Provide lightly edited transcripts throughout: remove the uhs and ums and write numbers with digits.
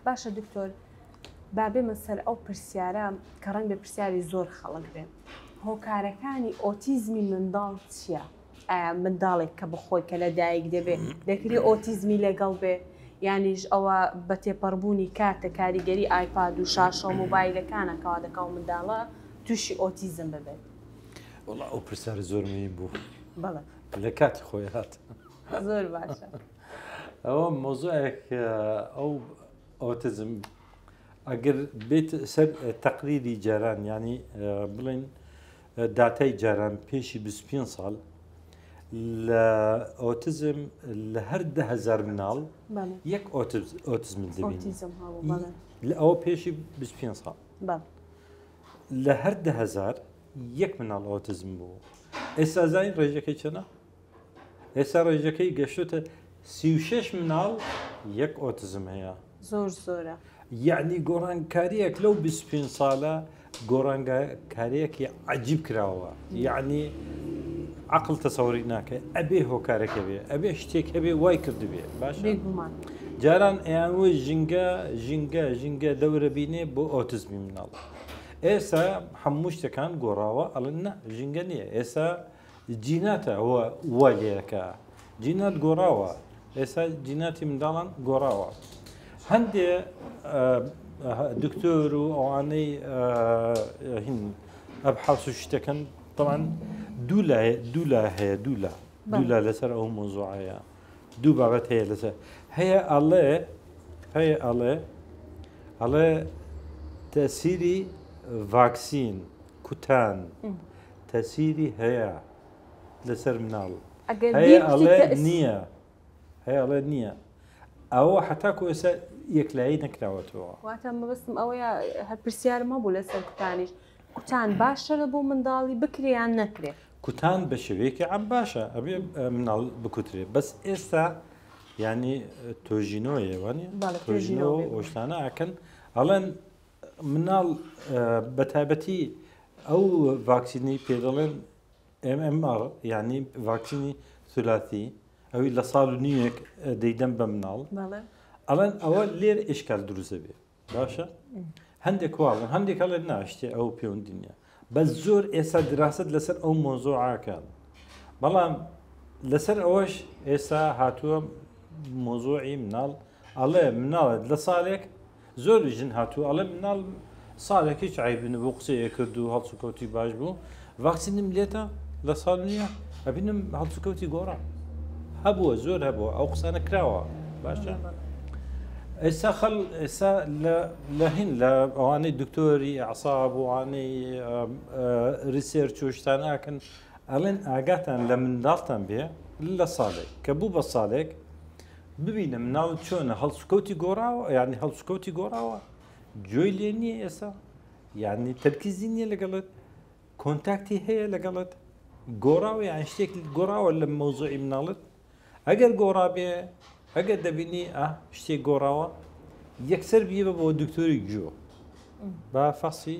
باشە دکتۆر با بێمە سەر ئەو پرسیارە کە ڕەنگە پرسیاری زۆر خەڵک بێ هۆکارەکانی ئۆتیزمی منداڵ چییە؟ ئایا منداڵێک کە بەخۆی کە لە دایک دەبێ دەکرێ ئۆتیزمی لەگەڵ بێ یانیش ئەوە بە تێپەڕبوونی کاتە کاریگەری ئایپاد و شاشە و مۆبایلەکانە کەوا دەکا و منداڵە تووشی ئۆتیزم ببێت؟ وەڵا ئەو پرسیارە زۆر مهم بوو. بەڵێ. لە کاتی خۆی هات. زۆر باشە. ئەوە مۆزوعێک ئەو ئۆتزم ئەگەر بێت سەر تەقریری جاران ینی بڵێن داتای جاران پێشی 25 ساڵ لە ئۆتزم لە هەر دههزار مناڵ یەک ئۆتزم دەبین لە ئەوە پێشی 25 ساڵ لە هەر دههزار یەک مناڵ ئۆتزم بوو ئێستا زانین ڕێژەکەی چەنە؟ ئێستا ڕێژەکەی گەشتۆتە 36 مناڵ یەک ئۆتزم هەیە. زۆر زۆرە. یەعنی گۆڕانکاریەک لەو 25 ساڵە گۆڕانکاریەکی عجیب کراوە یەعنی عقل تەسەوری ناکە ئەبێ هۆکارێک هەبێ ئەبێ شتێک هەبێ وای کردبێ باش بێگومان جاران ئەیانوە ژینگە ژینگە ژینگە دەورە بینێ بۆ ئۆتزمی مناڵ ئێستا هەموو شتەکان گۆڕاوە ئەڵێن نا ژینگە نییە ئێستا جیناتە ئەوە وای لێەکە جینات گۆڕاوە ئێستا جیناتی منداڵان گۆڕاوە هەندێ دکتۆر و ئەوانەی هین ئەبحاس و شتەکەن طبعا دوو لا دوو لا هەیە دوو لا دوو لا لەسەر ئەو مۆزوعەیە دوو بابەت هەیە لەسەر هەیە ئەڵێ هەیە ئەڵێ ئەڵێ تەسیری ڤاکسین کوتان تەسیری هەیە لەسەر مناڵ هەیە ئەڵێ نییە هەیە ئەڵێ نییە ئەوە حتاکو ئێستا یەکلایی نەکراوەتەوە. واتە مەبەستم ئەوەیە هەر پرسیارم هەبوو لەسەر کوتانیش کوتان باشە لە بۆ منداڵی بکرێ یان نەکرێ؟ کوتان بە شێوەیەکی عام باشە ئەبێ مناڵ بکوترێ بەس ئێستا یعنی تۆژینەوەیە وانە تۆژینەوە ئەو شتانە ئەکەن ئەڵێن مناڵ بە تایبەتی ئەو ڤاکسینی پێ دەڵێن MMR یعنی ڤاکسینی ثلاثی ئەوی لە ساڵ و نیوێک دەیدەم بە مناڵ ئەڵێن ئەوە لێر ئشکال دروستە بێ باشە هەندێک واڵن هەندێک هەڵێن ناشتێ ئەو پەیوەندی نییە بەس زۆر ئێستا دراست لەسەر ئەو مۆزۆعاکان بەڵام لەسەر ئەوەش ئێستا هاتووە مۆزۆعی مناڵ ئەڵێ مناڵێت لە ساڵێک زۆر ژن هاتوو ئەڵێ مناڵ ساڵێک هیچ عیب نەبوو قسەیە کرد و هەڵسوکەوتی باش بوو ڤاکسینم لێتە لە ساڵ نییە ئەبینم هەڵسوکەوتی گۆڕا هەبووە زۆر هەبووە ئەو قسانە کراوە باشە ئێستا خەڵ ئێستا لە هین لە ئەوانەی دکتۆری ئەعساب و ئەوانەی research و شتان ئاکەن ئەڵێن ئاگاتان لە منداڵتان بێ لە ساڵێک کە بوو بە ساڵێک ببینە مناڵ چۆنە هەڵسوکەوتی گۆڕاوە یعنی هەڵسوکەوتی گۆڕاوە گوێی لێ نییە ئێستا یعنی تەرکیزی نییە لەگەڵت contact ی هەیە لەگەڵت گۆڕاوە یان شتێک گۆڕاوە لە مەوزوعی مناڵت ئەگەر گۆڕابێ ئەگەر دەبینی ئا شتێک گۆڕاوە یەکسەر بیبە بۆ دکتۆری گوێ با فەحسی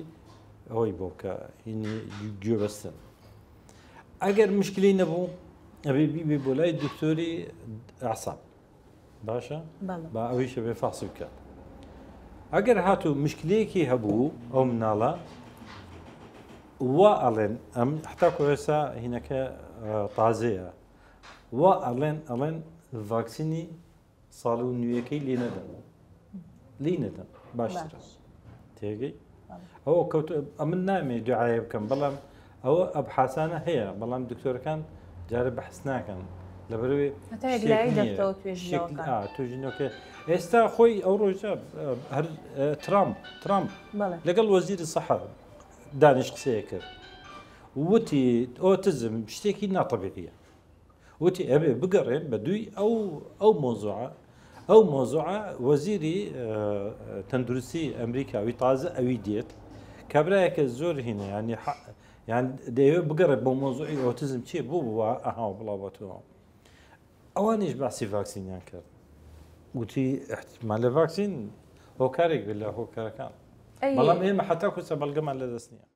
ئەوەی بۆ کە هینی گوێ بەستن ئەگەر مشکلی نەبوو ئەبێ بیبێ بۆ لای دکتۆری ئەعساب باشە با ئەویشە بێ فەحسی بکات ئەگەر هاتوو مشکلەیەکی هەبوو ئەو مناڵە وا ئەڵێن ئەم حتا کۆێسا هینەکە تازەیە وا ئەڵێن ئەڵێن ڤاکسینی ساڵ و نوێیەکەی لێ نەدەن لی نەدەن باشترە تێگەی ئەوە کەوت ئەمن نامێ دوعاە بکەم بەڵام ئەوە ئەبحاسانە هەیە بەڵام دکتۆرەکان جارە بەحس ناکەن لەبەرەوەی توێژینەوەکە ئێستا خۆی ئەو ڕۆژە هەر ترامپ ترامپ لەگەڵ وەزیری سەحە دانیش قسەیە کرد وتی ئۆتزم شتێکی ناتەبیعیە وتی ئەبێ بگەڕێن بە دووی ئەو ئەو مۆزوعە ئەو مۆزوعە وەزیری تەندروستی ئەمریکا ئەوی تازە ئەوی دێت کابراایەکە زۆر هینە ینی یان دەیەوێت بگەڕێت بۆ مۆزوعی ئۆتزم چییە بۆ بووە ئەها بڵاوەتەوە ئەوانیش باسی ڤاکسینیان کرد وتی احتمال لە ڤاکسین هۆکارێک بێت لە هۆکارەکان بەڵام ئێمە حتا کوسە بەڵگەمان لەدەست نییە.